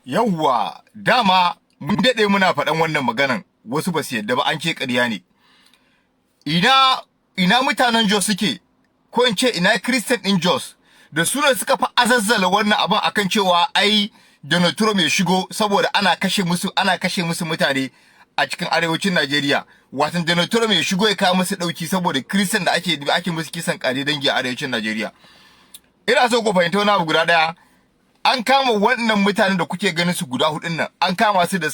Yawwa, dama mun daɗe muna faɗan wannan maganan, wasu ba su yadda ba, an ce ƙarya ne. Ina mutanen Jos suke, ko in ce ina Christian ɗin Jos da su ne suka fi azazzala wannan abin akan cewa ai Donald Trump ya shigo saboda ana kashe musu mutane a cikin arewacin Najeriya. Watan Donald Trump ya shigo ya kawo musu ɗauki saboda Christian da ake musu kisan ƙare dangi a arewacin Najeriya. Ina so ku fahimta wani abu guda ɗaya. An kama wannan mutanen da kuke ganin su guda hudun nan, an kama su da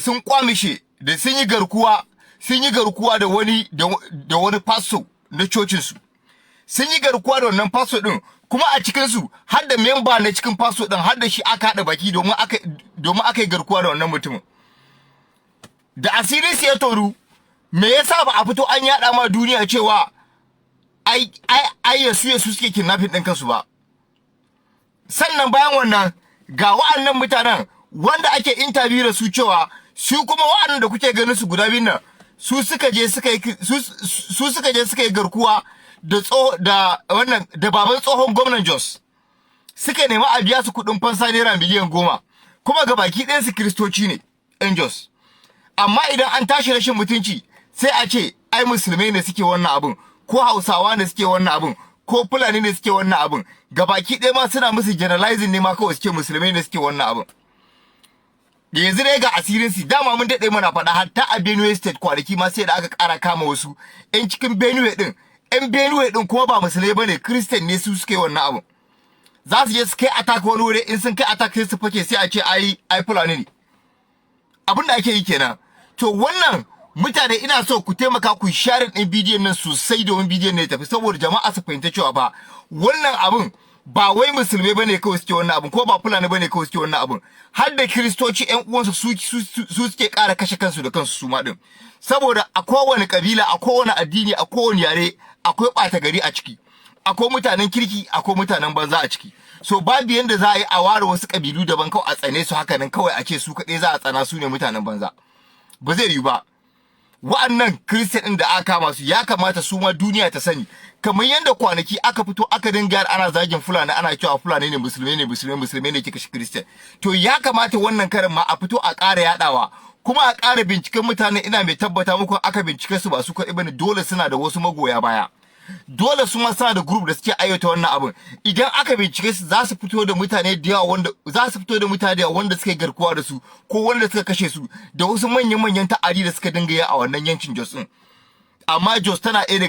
sun kwamishe da sun yi garkuwa da wani pastor na cocin su. Sun yi garkuwa da wannan pastor din, kuma a cikin su har da member na cikin pastor din, har da shi aka hada baki domin aka yi garkuwa da wannan mutumin. Da asirin su ya toru, me yasa ba a fito an yada ma duniya cewa ai ai ai yasu yasu suke kidnapping din kansu ba? Sannan bayan wannan, ga wa'annan mutanen wanda ake interview da su cewa su kuma wa'annan da kuke ganin su guda biyun nan, su suka je suka yi garkuwa da tso da wannan da baban tsohon gwamnan Jos. Suka nemi a biya su kuɗin fansa naira miliyan 10, kuma ga baki ɗayan su Kiristoci ne ɗan Jos. Amma idan an tashi rashin mutunci, sai a ce ai Musulmai ne suke wannan abin, ko Hausawa ne suke wannan abin, ko Fulani ne suke wannan abin. Gabaki ɗaya ma suna musu generalizing ne ma kawai, suke Musulmai ne suke wannan abin. Da yanzu dai ga asirin su, dama mun daɗe muna faɗa. Hatta a Benue State kwanaki ma sai da aka ƙara kama wasu ƴan cikin Benue ɗin. Ƴan Benue ɗin kuma ba Musulmai bane, Christian ne su suke wannan abin. Za su je su kai attack wani wuri, in sun kai attack sai su fake, sai a ce ai Fulani ne. Abin da ake yi kenan. To wannan mutane, ina so ku taimaka ku share din bidiyon nan sosai domin bidiyon ne tafi, saboda jama'a su fahimta cewa ba wannan abin ba wai Musulmai bane kawai suke wannan abin, ko ba Fulani bane kawai suke wannan abin, har da Kiristoci ƴan uwansu su suke ƙara kashe kansu da kansu su ma din. Saboda a kowane kabila, a kowane addini, a kowane yare akwai ɓata gari a ciki, akwai mutanen kirki, akwai mutanen banza a ciki. So babu yanda za a yi a ware wasu kabilu daban kawai a tsane su haka nan kawai, a ce su kaɗai za a tsana, su ne mutanen banza. Ba zai yiwu ba. Wa'annan Christian ɗin da aka kama su, ya kamata su ma duniya ta sani, kamar yadda kwanaki aka fito aka dinga ana zagin Fulani, ana cewa Fulani ne, Musulmai ne, Musulmai ne ke kashe Christian. To ya kamata wannan karin ma a fito a ƙara yaɗawa, kuma a ƙara binciken mutane. Ina mai tabbata muku, aka bincike su, ba su kaɗai bane, dole suna da wasu magoya baya, dole su ma suna da group da suke ayyata wannan abin. Idan aka bincike su, za su fito da mutane da yawa wanda za su fito da mutane da yawa wanda suka garkuwa da su ko wanda suka kashe su, da wasu manyan manyan ta'adi da suka dinga yi a wannan yankin Jos din. Amma Jos tana ɗaya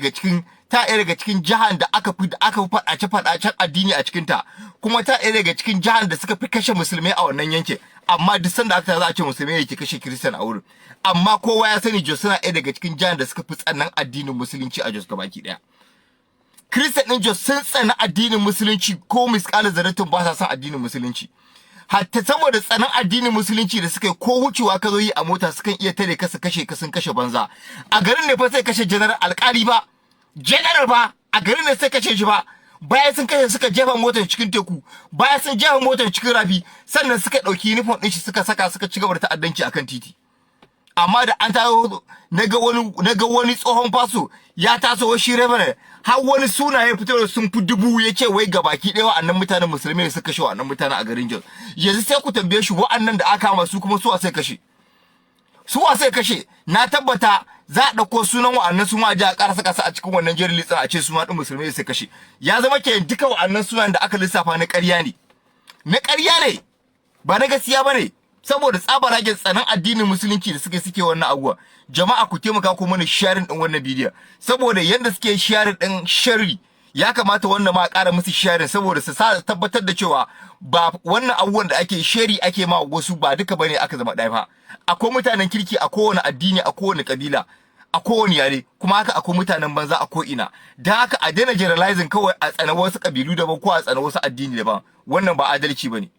daga cikin jihar da aka fi faɗace faɗacen addini a cikin ta, kuma ta ɗaya daga cikin jihar da suka fi kashe Musulmai a wannan yankin. Amma duk sanda aka za a ce Musulmai yake kashe Christian a wurin. Amma kowa ya sani Jos tana ɗaya daga cikin jihar da suka fi tsanan addinin Musulunci a Jos gabaki ɗaya. Christian ɗin Jos sun tsana addinin Musulunci, ko misƙala zaratin ba sa son addinin Musulunci. Hatta saboda tsanan addinin Musulunci da suka yi, ko wucewa ka zo yi a mota, sukan iya tare ka su kashe ka. Sun kashe banza a garin ne fa, sai kashe general alƙali ba, general ba, a garin ne sai kashe shi ba. Bayan sun kashe, suka jefa motar cikin teku. Bayan sun jefa motar cikin rafi, sannan suka ɗauki uniform ɗin shi suka saka, suka ci gaba da ta'addanci akan titi. Amma da an taso, naga wani tsohon pastor ya taso, shi reverend, har wani suna ya fito da sun fi 1000, ya ce wai gabaki ɗaya wa'annan mutanen Musulmi ne suka kashe wa'annan mutanen a garin Jos. Yanzu sai ku tambaye shi, wa'annan da aka kama su kuma suwa sai kashe? Suwa sai kashe? Na tabbata za a ɗauko sunan wa'annan su ma a ji a ƙara saka su a cikin wannan jerin list ɗin, a ce su ma ɗin Musulmi ne sai kashe. Ya zama ke duka wa'annan sunan da aka lissafa na ƙarya ne, na ƙarya ne, ba na gaskiya ba ne. Saboda tsabaragen tsanan addinin Musulunci da suke wannan abuwa. Jama'a, ku taimaka ku mana sharing din wannan bidiyon, saboda yanda suke sharing din sharri, ya kamata wannan ma a ƙara musu sharing, saboda su sa tabbatar da cewa ba wannan abubuwan da ake shari ake ma wasu, ba duka bane aka zama ɗaya fa. Akwai mutanen kirki a kowane addini, a kowane kabila, a kowane yare, kuma haka akwai mutanen banza a ko'ina. Don haka a daina generalizing kawai, a tsana wasu kabilu daban ko a tsana wasu addini daban. Wannan ba adalci bane.